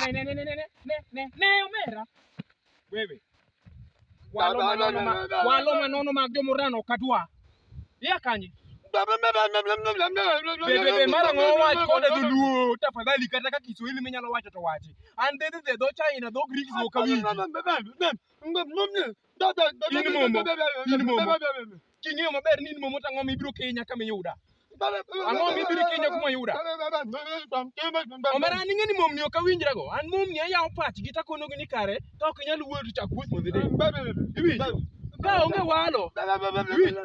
Ne ne ne ne ne ne ne ne ne omera. Wewe. Walo manono ma walo manono mag jomurano ok adwa. Ia kanye? Be be be mara ng'o wach koda dholuo tafadhali kata ka Kiswahili minyalo wacho to wachi. An dhe dhe dho China dho Greek ok awinji. In momo. In momo. King'eyo maber ni in momo to ang'o mibiro kinya kama iyuda? Ang'o mibiro kinya kuma iyuda? Omera an ing'e ni momni ok awinjrago. An momni ayawo pachgi takonogi ni kare ka ok inyal wuoyo to chak wuoth mondo idhi. Iwinjo? Ka onge walo. Iwinjo?